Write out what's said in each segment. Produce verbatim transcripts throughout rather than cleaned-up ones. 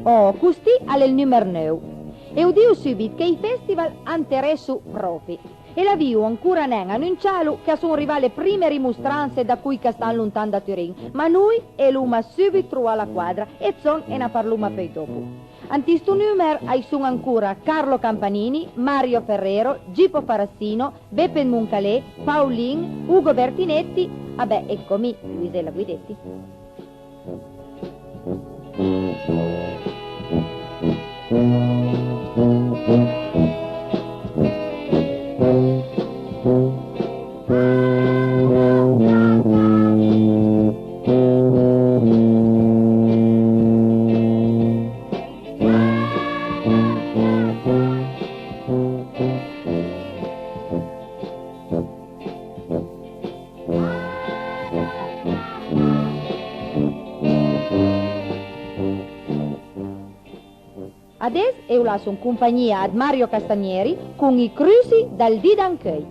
Oh, custì a l'é ël numer neu. E u diu sùbit che ij festival a 'nteresso pròpi. E l'avìo ancora nen anuncialo che a son rivà le prime rimostranse da coj ch'a stan lontan da Turin, ma noi e l'oma sùbit trovà la quadra e 'd son e na parloma peui dòpo. Ant sto numer a-i son ancora Carlo Campanini, Mario Ferrero, Gipo Farassino, Beppe Moncalé, Paolin, Ugo Bertinetti, ah beh, e co mi, Luisella Guidetti. Adess eu lasso an compagnia ad Mario Castagneri con I crusi dal dì d'ancheuj.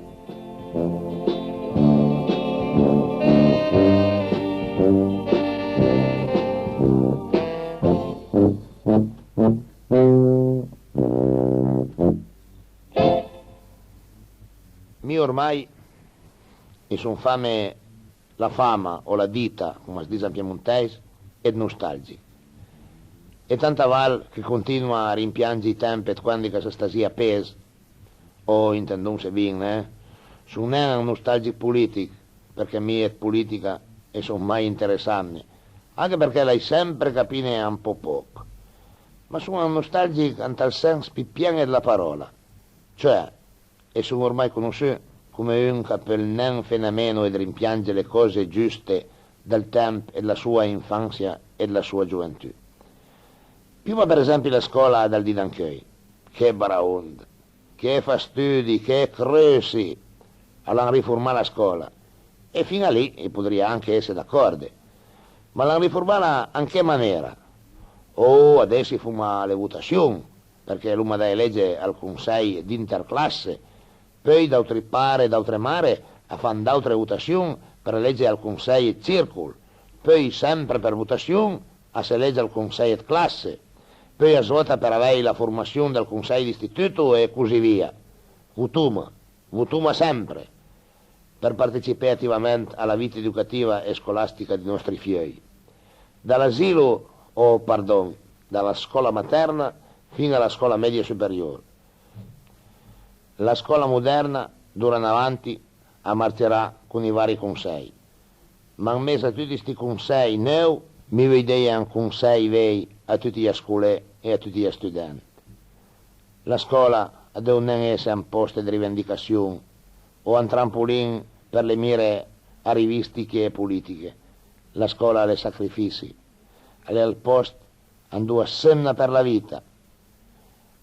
Mi ormai i son fame la fama o la dita, com as dis an piemontèis, ëd nostalgich. E tant a val che continua a rimpiange ij temp ëd quandi ch'a së stasìa a Pes, o intendonse bin, eh? Son nen un nostalgich polìtich, përchè mi ëd polìtica i son mai interessame, anche përchè l'hai sempre capine un pò pòch. Ma son un nostalgich ant ël sens pì pien ëd la paròla, cioè, e son ormai conossù come un ch'a peul nen fene a meno ëd rimpiange le còse giuste dal temp ëd la soa infansia e dla soa gioventù. Pioma për esempi la scòla dal dì d'ancheuj, che baraond, che fastudi, che creusi a l'han riformà la scòla, e fin a lì i podrìa anche esse d'acòrde. Ma l'han riformala an che manera? Oh, adess i foma le votassion, përchè l'oma da elege al consèj d'interclasse, peui d'àutri pare e d'àutre mare a fan d'àutre votassion për elege al consèj ëd circol, peui sempre për votassion a s'elege al consèj ëd classe, peui as vòta për avèj la formassion dal consèj d'istituto e così via. Votoma, votoma sempre, për partecipé ativament a la vita educativa e scolastica dij nòstri fieuj. Da l'asilo, oh, pardon, da la scòla materna fin a la scòla media superior. La scòla moderna, d'ora an avanti, a marcerà con ij vari consèj. Ma an mes a tuti sti consèj neuv, mi veuj deje un consèj vej a tuti ij scolé e a tuti ij student. La scòla a deu nen esse un pòst ëd rivendicassion o un trampolin për le mire arivistiche e polìtiche. La scòla a l'é sacrifissi, a l'é ël pòst andoa as semna për la vita.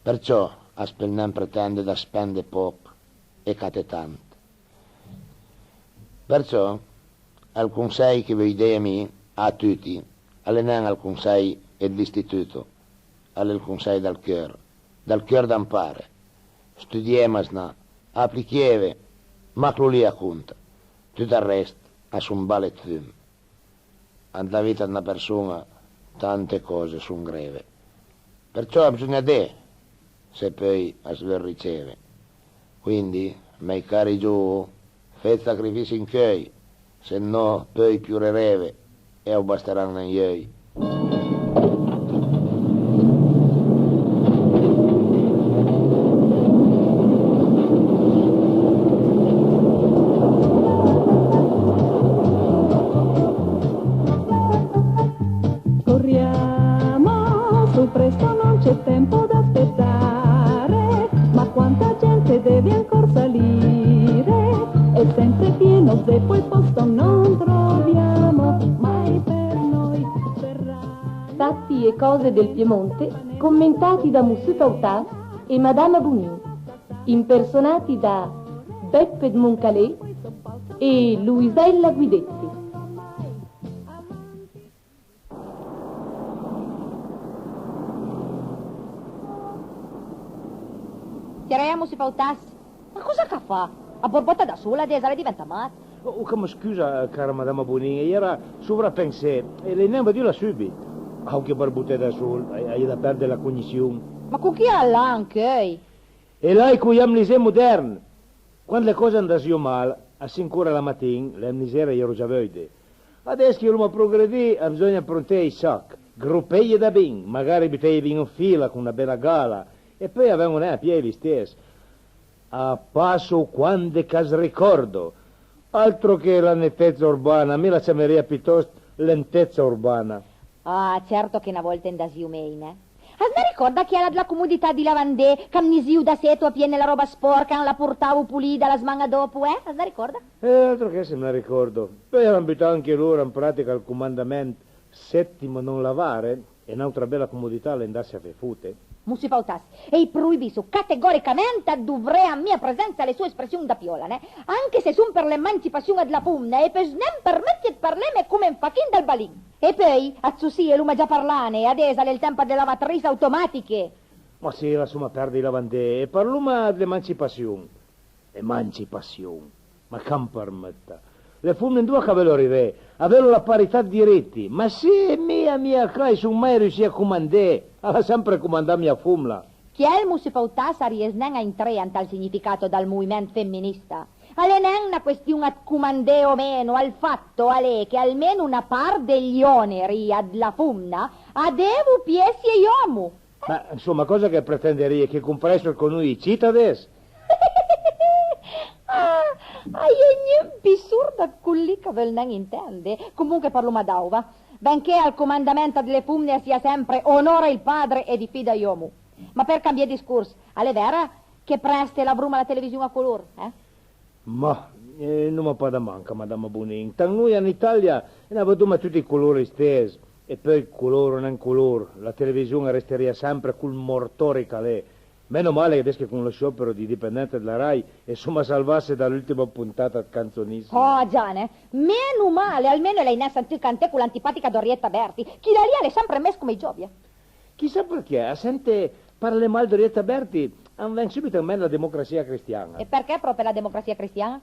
Përciò as peul nen pretende da spende pòch e caté tant. Përciò, ël consèj che veuj deje mi a tuti, a l'é nen ël consèj ëd l'istituto, a l'é ël consèj dal cheur, dal cheur d'un pare. Studiemesna, aplicheve, mach lòn lì a conta. Tut ël rest a son bale ëd fum. Ant la vita ëd na përson-a tante còse son greve. Përciò a bsogna dé se peui as veul riceve. Quindi, mèi cari giovin, fé ëd sacrifissi ancheuj, se no peui piorereve e a u basteran nen j'euj. Corriamo, su presto, non c'è tempo da aspettare, ma quanta gente deve ancora salire, è sempre pieno zeppo e posto non troviamo mai per noi. E cose del Piemonte, commentati da Mussù Pautàs e Madama Bonin, impersonati da Beppe Moncalé e Luisella Guidetti. Tiaré, Mussù Pautàs, ma còsa ch'a fa? A borbota da sola adess, a l'é diventà mat? Oh, che më scusa, cara Madama Bonin, a-i era sovrapensé, e l'hai nen vedula sùbit. Au, che barboté da sol, a-i a-i é da perde la cognission. Ma con chi a l'ha ancheuj? E l'hai co j'amnisé modern. Quand le còse a andasio mal, a s'incoura la matin, le amnisé a j'ero già veude. Adess che l'oma progredì, a bzògna pronté ij sac, gropeje da bin, magari buteje bin an fila con na bela gala, e peui a ven-o nen a pié l'istess. A passo quande ch'as ricòrdo. Altro che la netezza urbana, mi la ciamerìa piutòst lentezza urbana. Ah, certo che na vòlta a andasio mej, neh? As na ricòrda chiela dla comodità dij lavandé, ch'amnisìo da seto a pié la ròba spòrca, an la portavo polida la sman-a dòpo, eh? As na ricòrda? Eh, altro che se m'la ricòrdo. Peui a l'han butà anche lor an pratica ël comandament settimo non lavare, e n'àutra bela comodità a l'é andasse a fé fote. Mussù Pautàs, e i proibisso categoricament ëd dovré an mia presensa le sò espression da piòla, neh? Anche se son për l'emancipassion dla fomna e peuss nen përmëttie ëd parleme come un fachin dal balin. E peui, ëd sossì, e l'oma già parlane, adess a l'é ël temp dle lavatriss automatiche. Ma sì, lassoma perde ij lavandé e parloma dl'emancipassion. Emancipassion. Ma ch'am përmëtta. Le fomne andoa ch'a veulo rivé? A veulo la parità ëd diritti. Ma se mia, mia ca, i son mai riussì a comandé. A l'ha sempre comandà mia fomna. Chiel, Mussù Pautàs, a ries nen a intré ant ël significato dal moviment femminista. A l'é nen na question ëd comandé o meno, ël fatto a l'é che almeno na part degli oneri dla fomna a devo piéssie j'òmo. Ma, ansoma, còsa che pretenderìe, che comprèisso ël condono cit adess? Ah, a-i é gnun pì sord ëd col lì ch'a veul nen intende. Comunque parloma d'àutr, va. Benché ël comandament dle fomne a sia sempre onora il padre e diffida j'òmo. Ma për cambié discors, a l'é vera che prèst l'avroma la television a color, eh? Mah, eh, n'oma pa da manca, Madama Bonin. Tant noi an Italia, eh, na vedoma tuti ij color istess. E peui, color o nen color, la television a resterìa sempre col mortori ch'a l'é. Meno male che adess che con lo sciopero dij dipendent dla Rai, e soma salvasse da l'ultima pontata ëd Canzonissima. Oh, già, neh? Meno male, almeno i l'hai nen sentù canté con l'antipatica Dorietta Berti. Chila lì a l'é sempre mess come ij giòbie. Chissà përchè, a sente parlé mal ëd Dorietta Berti, am ven sùbit an ment la democrasia cristian-a. E përchè pròpe la democrasia cristian-a?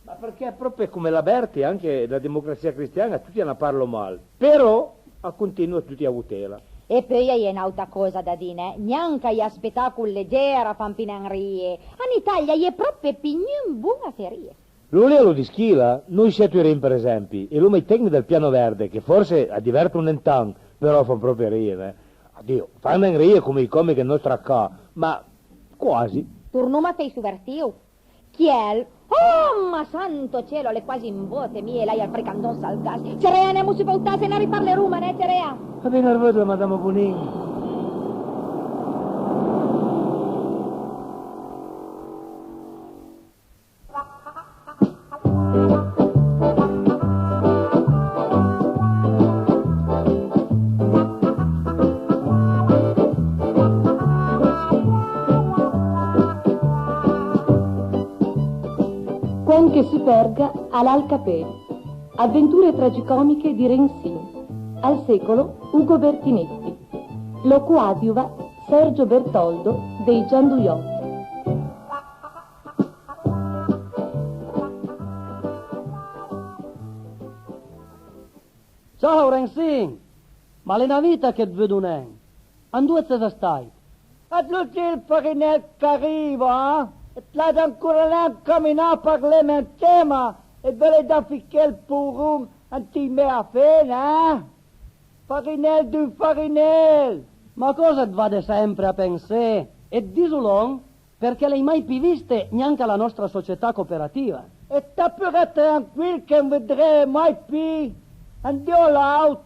Ma përchè pròpe come la Berti, anche la democrasia cristian-a, tuti a na parlo mal, però a continuo tuti a votela. E peui a-i é n'àuta còsa da dì, neh, gnanca j'aspetacol leger a fan pì nen rije. An Italia a-i é pròpe pì gnun bon a fé rije. Lor lì a lo dis chila, noi sieturin për esempi, e l'oma ij tecnich dël Piano Verde, che forse a diverto nen tant, però a fan pròpe rije, neh. Oddio, a fan nen rije come ij comic ëd nòstra ca, ma quasi. Tornoma a fé ij sovertìo? Chiel? Oh, ma santo cielo, a l'é quasi an bote, mi e lei al fricandon salgàs. Cerea, anemo sù Pautàs e n'a riparleroma, neh, Cerea? Va bin, a rëvëdla, madama Bonin. Quand che superga al ha il capello. Avventure tragicomiche di Rensin. Al secolo Ugo Bertinetti. Lo coadiuva Sergio Bertoldo dei Gianduiotti. Ciao, Rensin! Ma a l'é na vita che 't veudo nen. Andoa it ses stait? At lo sì ël farinèl ch'a riva, eh? It l'has ancora nen caminà a parleme ansema e it veules da fiché ël poron ant ij mé afé, eh? Farinèl d'un farinèl! Ma còsa it vade sempre a pensé? E 't diso lòn? Përchè l'hai mai pì viste gnanca la nòstra società cooperativa. E sta pura tranquil che 't vedré mai pì. Andé a l'àut,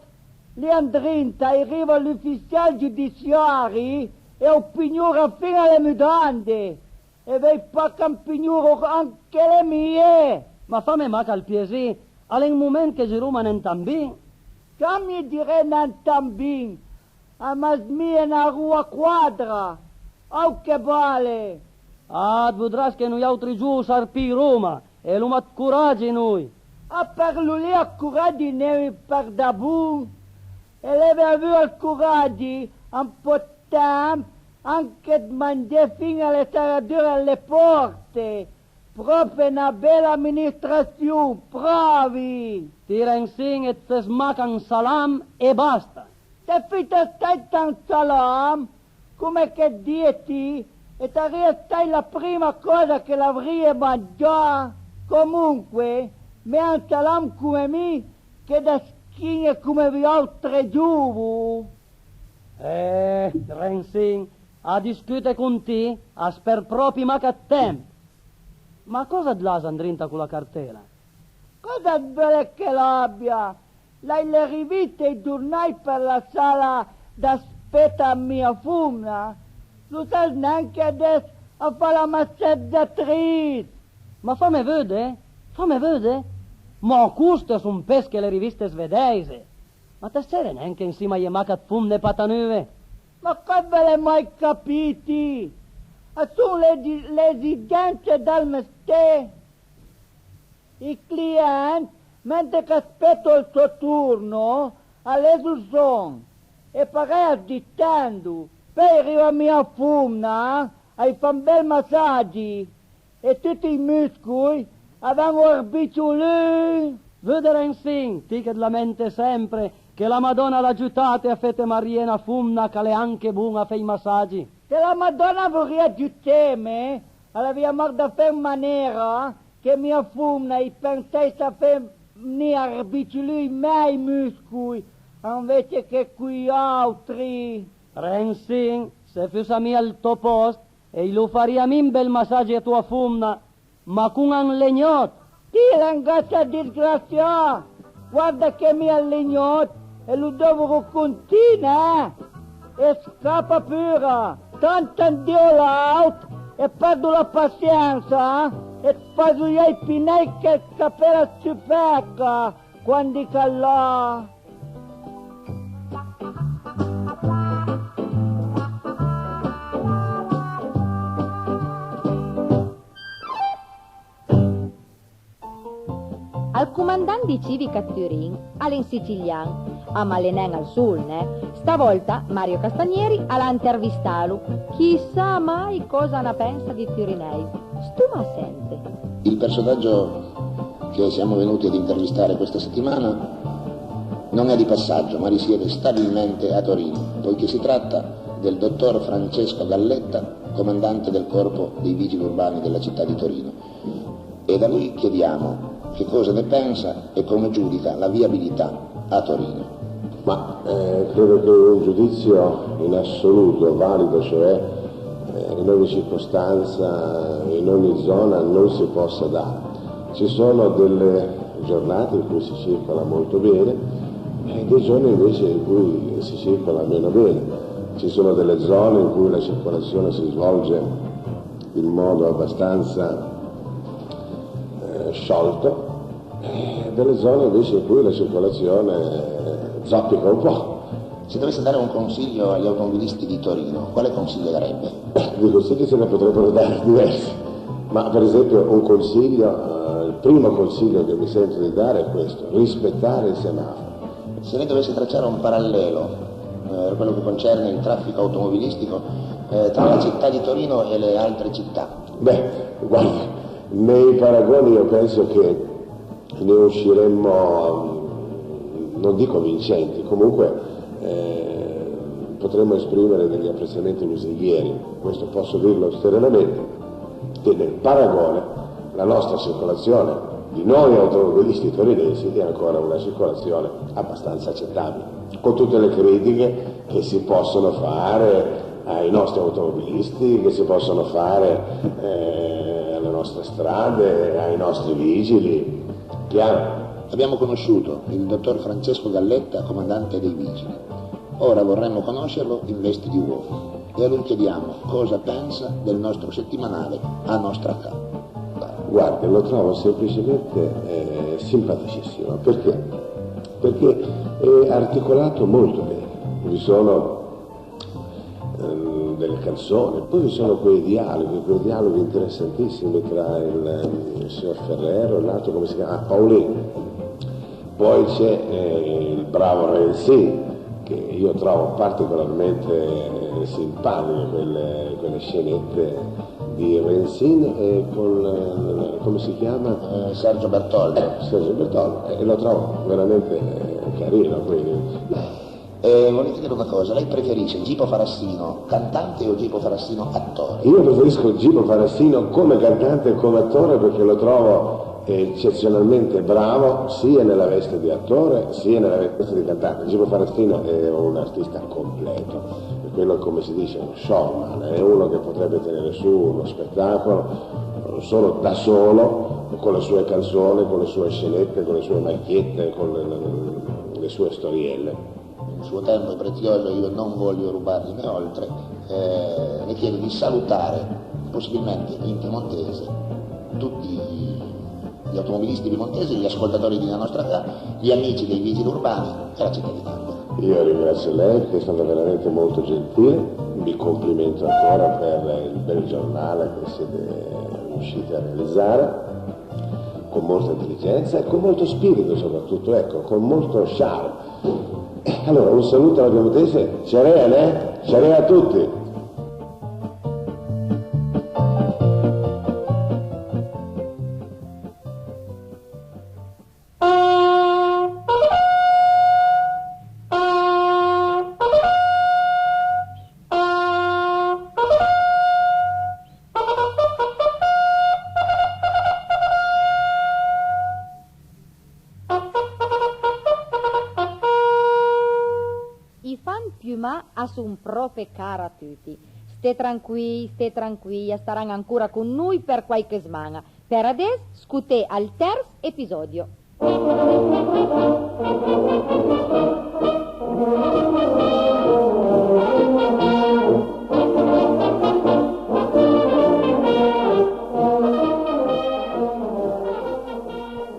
lì andrinta a-i riva l'ufissiàl giudissiari e a-j pignora fin-a le mudande. E veuj pa ch'a 'm pignoro anche le mie. Ma fame mach ël piasì, a l'é un moment che giroma nen tant bin. Ch'a 'm i giré nen tant bin, A më smije na rua quadra. Au che bale! Ah, të vudràs che noiàutri giò o sarpiroma, e l'oma dë coragi noi! Ah, për lòn lì ël coragi i n'eve për da bon, e l'eve avù ël coragi, an pò dë temp, anche dë mangié fin-a le seradure dle pòrte, pròpe na bela aministrassion, bravi! Ti, Rensin, it ses mach un salam e basta! Te fite stèit un salam, come che dije ti, e sarìe stèit la prima còsa che l'avrìe mangià. Comunque, mé un salam come mi, che da schin-e come viàutre giòvo. Eh, Rensin, a discute con ti as perd pròpi mach ëd temp. Ma còsa it l'has andrinta cola cartela? Còsa it veule che l'abia? L'hai le riviste e ij giornaj për la sala da spèt a mia fomna. Lo sas nen che adess a fa la massaggiatris? Ma fame veudde, fame veudde. Ma coste a son pes che le riviste svedèise. Ma it ses sere nen che ansima a-i é mach ëd fomne patanuve? Ma còs it veule mai capì ti? A son le, le esigense dël mesté. Ij client, mentre ch'a speto ël sò torno, a leso sòn, e parèj as distendo. Peui a riva mia fomna, a-j fa un bel massagi, e tuti ij muscoj a ven-o arbiciolùj. Veudde, Rensin, ti che it lamente sempre, che la Madòna a l'ha giutate a fete marié na fomna ch'a l'é anche bon-a a fé ij massagi. Se la Madòna a vorìa giuteme, a l'avrìa mach da fé an manera che mia fomna a-j pensèisse a fé vnì arbiciolùj mé ij muscoj anvece che cojàutri. Rensin, se fussa mi al tò pòst, a-j lo farìa mi un bel massagi a toa fomna, ma con un legnòt. Ti, l'angacia disgracià! Guarda che mi ël legnòt a lo dovro con ti, neh? E scapa pura, tant un di o l'àut e perdo la pasiensa, e it faso ij pinèj che ël capèl a së peca quandi ch'a l'ha. Al comandant dij civic ëd Turin, a l'é un sicilian, a ma l'é nen al sol, neh? Stavòlta Mario Castagneri a l'ha intervistalo, chissà mai còsa a na pensa dij turinèis. Stoma a sente. Il personaggio che siamo venuti ad intervistare questa settimana non è di passaggio, ma risiede stabilmente a Torino, poiché si tratta del dottor Francesco Galletta, comandante del corpo dei vigili urbani della città di Torino. E da lui chiediamo che cosa ne pensa e come giudica la viabilità a Torino. Ma eh, credo che un giudizio in assoluto valido, cioè eh, in ogni circostanza, in ogni zona, non si possa dare. Ci sono delle giornate in cui si circola molto bene e dei giorni invece in cui si circola meno bene. Ci sono delle zone in cui la circolazione si svolge in modo abbastanza eh, sciolto, e delle zone invece in cui la circolazione eh, zoppica un po'. Se dovesse dare un consiglio agli automobilisti di Torino, quale consiglio darebbe? Di consigli se ne potrebbero dare diversi, ma per esempio un consiglio, eh, il primo consiglio che mi sento di dare è questo, rispettare il semaforo. Se lei dovesse tracciare un parallelo, eh, per quello che concerne il traffico automobilistico, eh, tra la città di Torino e le altre città. Beh, guarda, nei paragoni io penso che ne usciremmo, non dico vincenti, comunque eh, potremmo esprimere degli apprezzamenti lusinghieri, questo posso dirlo serenamente, che nel paragone la nostra circolazione di noi automobilisti torinesi è ancora una circolazione abbastanza accettabile, con tutte le critiche che si possono fare ai nostri automobilisti, che si possono fare eh, alle nostre strade, ai nostri vigili. Chiaro? Abbiamo conosciuto il dottor Francesco Galletta, comandante dei Vigili. Ora vorremmo conoscerlo in veste di uomo e a lui chiediamo cosa pensa del nostro settimanale A Nostra Ca. Guardi, lo trovo semplicemente eh, simpaticissimo. Perché? Perché è articolato molto bene. Vi sono ehm, delle canzoni. Poi ci sono quei dialoghi, quei dialoghi interessantissimi tra il, ehm, il signor Ferrero e l'altro, come si chiama? Ah, Paolin. Poi c'è, eh, il bravo Renzi, che io trovo particolarmente simpatico, quelle, quelle scenette di Renzi e con, eh, come si chiama? Eh, Sergio Bertoldo. Sergio Bertoldo, e lo trovo veramente, eh, carino, quindi. Eh, volevo chiedere una cosa, lei preferisce Gipo Farassino cantante o Gipo Farassino attore? Io preferisco Gipo Farassino come cantante e come attore, perché lo trovo eccezionalmente bravo sia nella veste di attore sia nella veste di cantante. Gipo Farassino è un artista completo, è quello, come si dice, un showman, è uno che potrebbe tenere su uno spettacolo, eh, solo da solo, con le sue canzoni, con le sue scenette, con le sue macchiette, con le, le, le sue storielle. Il suo tempo è prezioso, io non voglio rubargliene oltre. Eh, le chiedo di salutare, possibilmente in piemontese, tutti gli automobilisti piemontesi, gli ascoltatori della nostra radio, gli amici dei vigili urbani e la cittadinanza. Io ringrazio lei, che è stata veramente molto gentile, mi complimento ancora per il bel giornale che siete riusciti a realizzare, con molta intelligenza e con molto spirito soprattutto, ecco, con molto charme. Eh, allora, un saluto alla piemontese, ciarea, né? Ciarea a tutti! I fan piumà a son pròpe car a tuti. Sté tranquij, sté tranquij, a staran ancora con noi per quaiche sman-a. Per adess, scoté al ters episodio.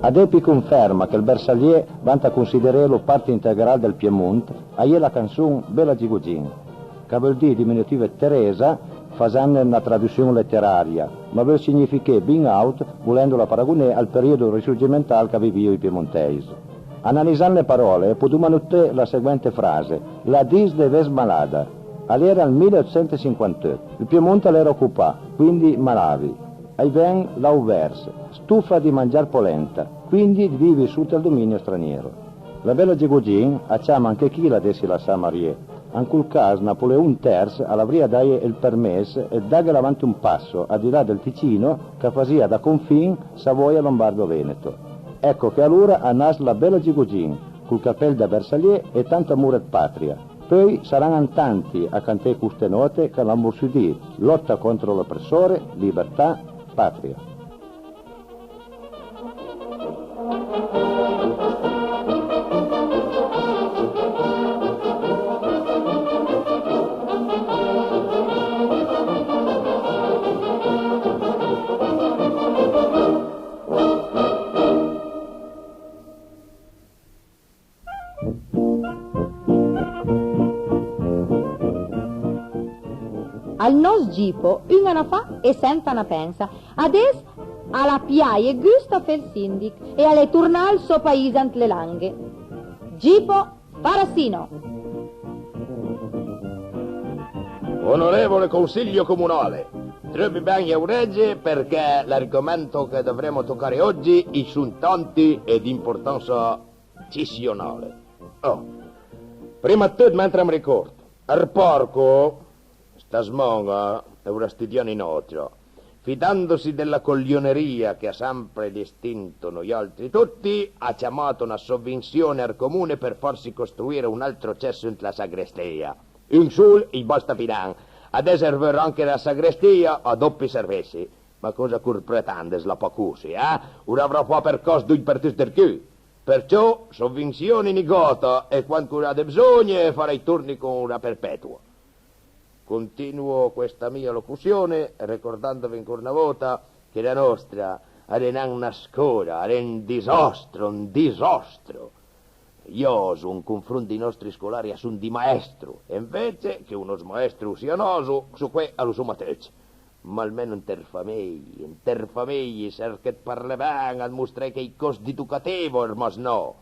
A dé pì conferma che ël bersalié vanta considerélo part integral dël Piemont a-i é la canson Bela Gigogin, ch'a veul dì diminutive dë Teresa, fasendne na tradussion leteraria, ma a veul significhé bin àut, volèndola paragoné al periodo risorgimental ch'a vivìo ij piemontèis. Analizand le paròle, podoma noté la seguente frase: "La dis de vess malada". A l'era ël mila eutsent e sinquanteut. Ël Piemont a l'era ocupà, quindi malavi. A-i ven l'Auvers, stufa di mangiar polenta, quindi di vivi sota ël dominio straniero. La Bela Gigogin a ciama anche chila a déssi lassà marié. An col cas Napoleon ters a l'avrìa daje ël permess ëd daghela avanti un passo, al di là dël Ticino, ch'a fasìa da confin Savoia-Lombardo-Veneto. Ecco che alora a nass la Bela Gigogin, col capèl da bersalié e tant amor ëd patria. Peui saran an tanti a canté coste nòte ch'a l'han vossù dì: lòta contro l'opressore, libertà, patria. Al nòst Gipo un a na fa e sent a na pensa. Adess a l'ha pijaje gust a fé ël sindic e a l'é tornà al sò pais ant le Langhe. Gipo Farassino. Onorevole Consiglio Comunale, strëbbi ben j'oregge perché l'argomento che dovremo toccare oggi i son tanti e d'importanza decisionale. Oh. Prima ëd tut, mentre am ricòrdo, ël pòrco, sta sman-a, a l'avra studià nin'àutra, fidandosi della coglioneria che ha sempre distinto noialtri tutti, ha chiamato una sovvenzione al comune per farsi costruire un altro cesso ant la sagrestia. Un sol ij basta pi nen. Adess a veurà anche la sagrestia a doppi servissi. Ma cosa ch'or pretend, s'la pa cosi, eh? Or avrà pa për còs doi për tut ël cul. Perciò, sovvenzioni nigòta, e quand ch'or à de bzògne, farà ij torni con la perpetua. Continuo questa mia locuzione ricordandove ancora una volta che la nostra a l'é nen na scòla, a l'é un disastro, un disastro. Joso, an confront dij nòstri scolari a son dij maestro, e anvece che un nòst maestro o sia nòso, su que a lo soma töcc. Ma almeno enter famije, enter famije, serche ëd parlé ben, ëd mostré cheicòs dij to catevo, armà s'nò.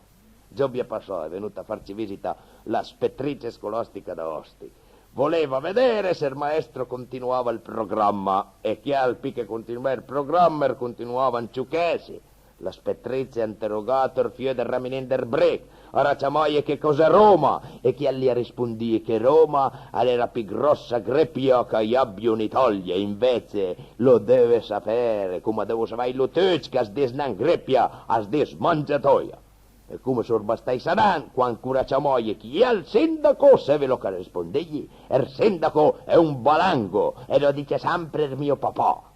Zòbia passà a l'é vegnùda a farcc visità la spetrice scolàstica d'Òste. Voleva vedere se ël maestro continuava ël programa, e chiel, pì che continué ël programa, a continuava a ciuchesse. La spetrice a interogà ël fieu dël raminent dël brech, a l'ha ciamaje che còs a l'é Roma, e chiel a l'ha rispondìe che Roma a l'era la pì gròssa grepia ch'a-i abio an Italia, e anvece lo devo sapere, coma a devo savèilo töcc, ch'as dis nen grepia, as dis mangiatoia. E coma s'or bastèissa nen, quand ch'or a ciamaje chi è ël sindaco, seve lòn ch'a rispondìe? Ël sindaco a l'é un balango, e lo dice sempre ël mio papà.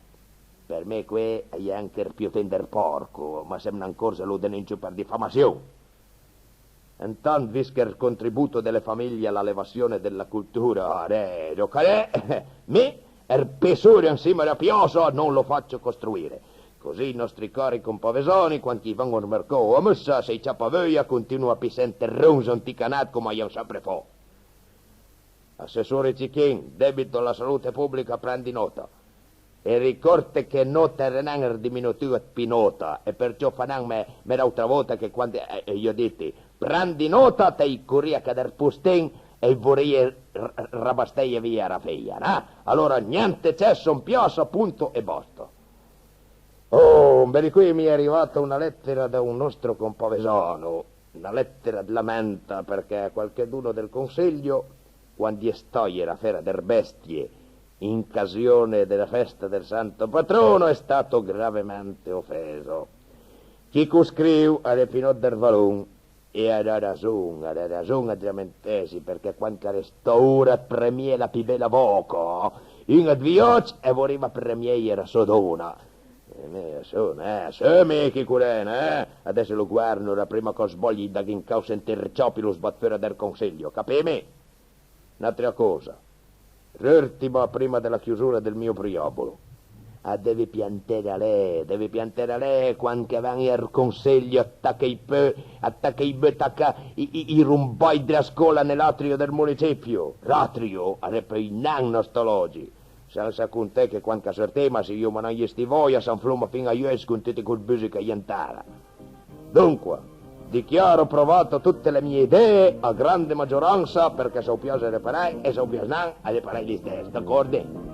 Për me que a l'é anche ël piotin dël pòrco, ma se m'ancorzo lo denuncjo për difamasion. Intant, vist che ël contributo delle famiglie alla levazione della cultura a l'é lòn ch'a l'é, mi, ël pessore ansima a la piazza non lo faccio costruire. Così i nostri cari compavesani, quand ch'i van al mercà o a messa, se i ciapa veuja, a continuo a pissé ant ël ronzo ant ij canat coma a l'han sempre fà. Assessore Cichin, debito alla salute pubblica, prendi nota. E ricòrdte che nota a l'é nen ël diminutivo ëd pinota, e përciò fa nen me, me l'àutra vòta che quand, eh, eh, i ho dit, prendi nota, t'hai corìa ch'a dël postin e i vorìe r-, r-, rabasteje via la fija, na? Alora niente cesso in piazza, punto e basta. Oh, beli qui, mi è arrivata una lettera da un nostro compavesano, una lettera ëd lamenta, perché qualcheduno del consiglio, quand a l'é staje la fera dël bestie, in ocasione della festa del santo patrono, è stato gravemente offeso. Chi ch'o scriv a l'é Pinòt dël Valon, e a l'ha rason, a l'ha rason ëd lamentesse, perché quand ch'a l'é stà ora ëd premié la pì bela vòca, un ëd viàcc a vorìva premieje la sò dona. E mi, a son, eh, a son mi chi ch'o l'é, eh? Adess lo governo, la prima ch'as vòglia ëd daghe un càuss ant ij ciapi, lo sbat feura dël consiglio, capime? N'àutra còsa. L'ùrtima prima della chiusura del mio proiobolo. A deve piantela lì, deve piantela lì, quand ch'a ven ël consiglio, a taca ij peu, a taca ij beuta ij, ij, ij rombaj dla scòla ne l'atrio del municipio. L'atrio a l'é peui nen nòstològich. Sensa conté che quand ch'a sortima, se i oma nen ij stivòj, a s'anfloma fin ai euss con tuti col busi ch'a-i é an tera. Dunque, dichiaro approvato tutte le mie idee a grande maggioranza, perché se a-j pias a l'é parèj e se a-j pias nen a l'é parèj listess, d'acòrdi?